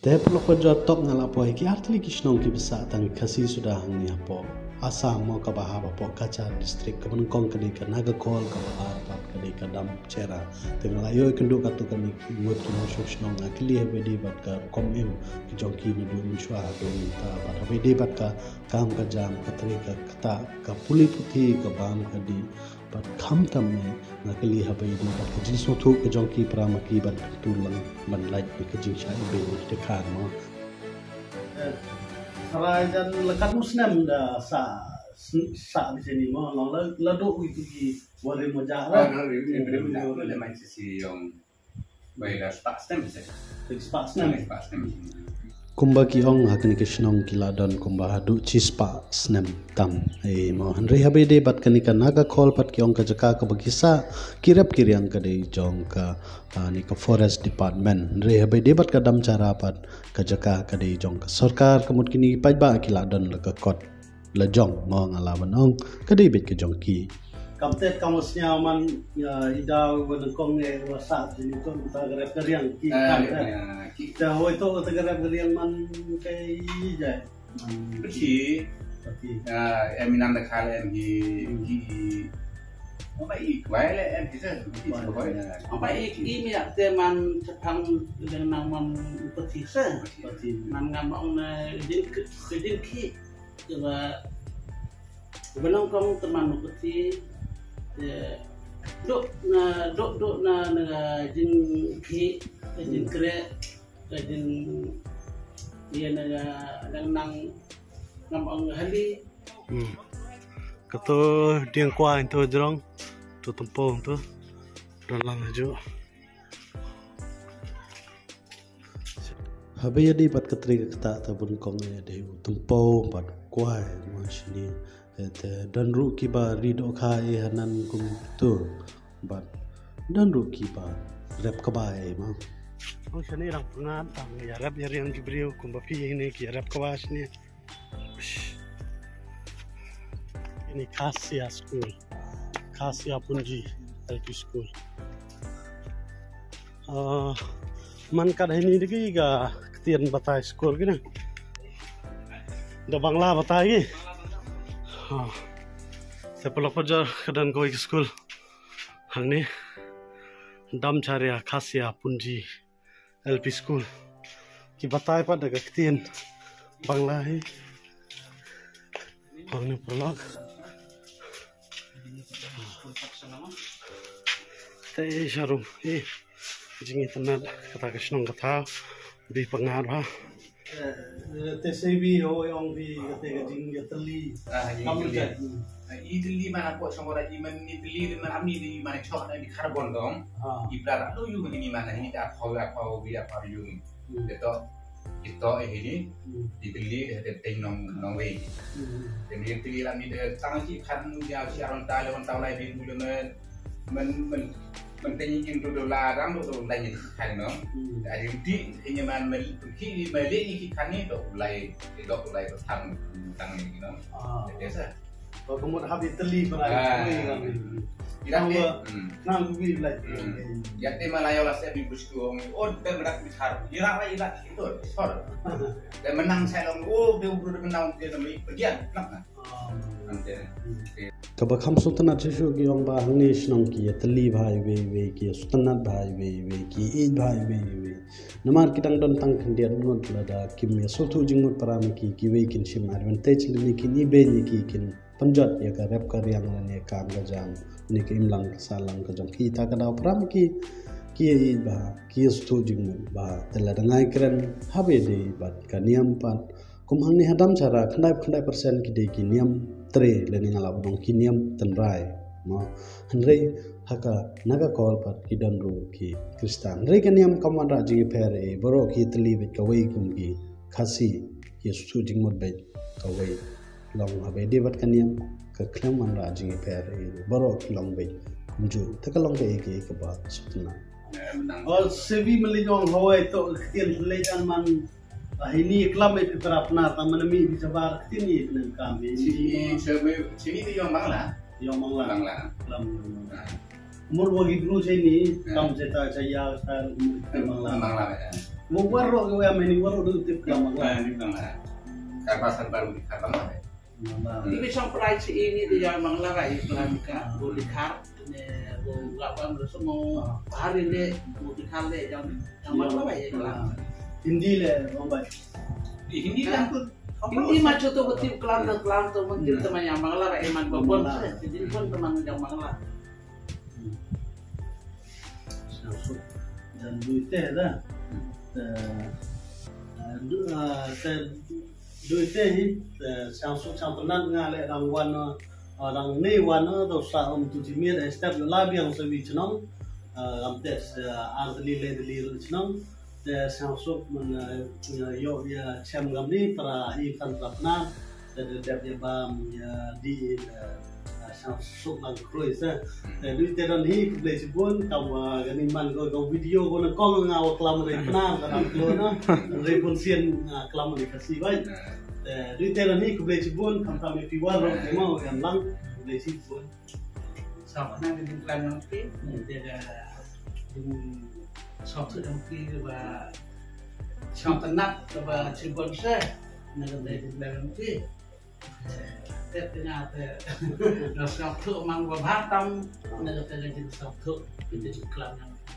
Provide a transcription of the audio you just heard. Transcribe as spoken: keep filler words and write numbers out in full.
Te paralok parajor, tok nga la poi ki artylli ki shnong kiba sah tang ki Khasi suda hangne hapoh Assam, mo, kaba hap hapoh Cachar district, kaba nyngkong ka dei ka Nagakhol, kaba ar pat ka dei ka Damchara. Te nga la ïoh ïakynduh katto katne ki ngut ki nongshong shnong, nga kylli haba ïadei bad ka rukom im ki jong ki naduh mynshuwa haduh mynta, bad haba ïadei bad ka kam ka jam, ka trei ka ktah, ka pule puthi, ka bam ka dih, bad khamtam eh nga kylli haba ïadei bad ka jingsngewthuh ka jong ki para ma ki ban kyntu lang ban lait ïa ka jingshah ibeiñ ïa ki dkhar, mo. Eh, tharai jan la katno snem da sah, sah beit shane, mo, long la, la duh ïa ki barim ba jah. Ah, la duh ïa ki barim ba jah. Bai la spah snem se. Spah snem. Spah snem. Kumba ki ong, ha kane ka shnong ki la don kumba haduh shispah snem tam. Eh, mo, hynrei haba ïadei bad kane ka Nagakhol pat ki ong ka jaka kaba ki sah ki rep ki riang ka dei jong ka, ah, ne ka Forest Department. Hynrei haba ïadei bad ka Damchara pat ka jaka ka dei jong ka sorkar, ka mut kine ki paidbah ki la don la ka kot la jong, mo, nga lah ban ong ka dei beit ka jong ki. Kam tet kam sñiaw man, ïa, i daw wa nyngkong ne wa sah jingmut, ta ka rep ka riang ki. Ah, kan, ya, kan, ya, ki. Ta hoi to ta ka rep ka riang man kai jai. Pati. Pati. Ah, em inan da khal em ki, ki. Apa i kwai le em ki sa, ki sa kwai. Apa i, i mi ak te man chapang dang nang man pati sa. Pati. Man ngam ong na jin ki, jin ki. Kiba, kiba nyngkong te man u kti, eh, duk na, duk, duk na, na ka jingkhih, ka jingkreh, ka jing, ïa na ka dang nang, ngam ong hali. Hmm. Kato dieng kwai to jrong, to tympew to, don lang hajuh. Haba ïadei bad ka trei ka ktah, ta bun kong ïadei u tympew bad u kwai, mo, shane. Te, te don ruh kiba ri dohkha ïa hanan kumto bad don ruh kiba rep kaba ïa, mo. Ong shane rang pyngan tang ïa rep ïa riang ki briew kumba phi ïa ne ki rep kaba shane. Ini Khasia School, Khasia Punji L P School. Ah, man kat hini degi ka ktien batai school kine. Da Bangla batai ki. Ha. Te paralok parajor ka don kawei ka school hangne. Damcharia Khasia Punji L P School. Ki batai pat da ka ktien Bangla hi. Hangne paralok. Te sharum hi. Jingitynnad kata ka shnong ka thaw. Bi pyngat bha. Eh, te sei bi ho ong bi kata ka jingïatylli. Ah, jingïatylli. Kam jat. Ah, i tylli man ko song ora i man i tylli man ami i man chok na i carbon dong. Ah. I bra do yu ni man ni ta kho ya kho bi ya kho yu. Hmm. Te to, ito eh ini. Hmm. I tylli te te nong nong wei. Hmm. Te mi tylli la mi te tang si khan ya si aron ta le on ta lai bi mu le men men men men te ni in do do la dang do do lai ni khan no. Hmm. Ari ti ini man men ki men le ni ki khan ni do lai do lai tang tang ni no. Ah. Te sa. Ba ka mut hap ïatylli ba rai. Ah. Ïa ka. Nang ku bi lai. Ïa te ma la ïa la se bi bus ku ong. Oh, te mrak bi thar. Ïa la ïa la ki to. Sor. Te menang sa long. Oh, de bru de menang de mi pergian. Nak na. Ante. Kaba kham sngewtynnat shuh shuh ki ong ba hangne shnong ki ïatylli bha iwei iwei, ki ïasngewtynnat bha iwei iwei, ki ïeit bha iwei iwei. Namar ki dang don tang khyndiat ngut, lada kim ïasngewthuh jingmut para ma ki, kiwei kin shim advantage lane kin ibeiñ ïa ki, kin pynjot ïa ka rep ka riang lane kam ka jam, ne ka imlang ka sahlang ka jong ki. Ta ka daw para ma ki, ki ïeit bha, ki ïasngewthuh jingmut bha. Te lada ngai kren haba ïadei bad ka niam pat, kum hangne ha Damcharia, khyndai, khyndai percent ki dei ki niam trei lane nga lah ban ong ki niam tynrai. Mo, hynrei ha ka Nagakhol pat ki don ruh ki Khristan. Hynrei ka niam kam wanrah jingïapher ei, baroh ki ïatylli beit kawei kum ki Khasi, ki ïasngewthuh jingmut beit kawei. Long haba ïadei bad ka niam kam wanrah jingïapher ei, baroh ki long beit kumjuh. Te ka long kaei kaei kaba sngewtynnat. Ol sevi meli jong hawai to ktien lei jan man. Ah, ini klam ai pi para Pnar, tang mana mi bi sabar ktien ni pyneng kam. Ini sevi, sevi ni ïong Bangla. Ïong Bangla. Bangla. Klam. Mur wa ki bru sini kam seta saya star mur Bangla. Bangla. Mo waroh ke wa meni waroh du tip klam wa. Ni bang lah. Kar pasal baru di kar bang lah. Ni bi song prai chi ini tu yang bang lah rai klam ka bu di kar ne bu gak bang lu semua hari ni bu di kar le yang yang bang lah rai klam. Hindi le bang bai. Hindi kan pun. Hindi macam tu betul klam tu klam tu mungkin teman yang bang lah rai iman babon. Jadi pun teman yang bang lah. Suk dan duite da. Duite hi suk suk nga le rang wan rang ne wan do sa um tu jimir step la biang sa wi chnong. Ram te ar dali le dali chnong. Te suk man yo ya chem gam ni para i tan para pnar. Te dep ya bam ya di suk lang kroi sa. Te dui te don hi khublei chibun kam wa gani man ko ko video ko na kong nga wa klam rei pnar ka dang klo na rei pun sien klam rei kasi bai. Te dui te don hi khublei chibun kam kam pi war ro te mau yan lang khublei chibun. Sa na ni klam yang pi te da sawthuh yang pi wa sawthuh nak ba chibun sa na ka dei khublei yang pi. Te te na te na sawthuh mang ba ba tam na ka te na jin sawthuh pi te klam yang pi.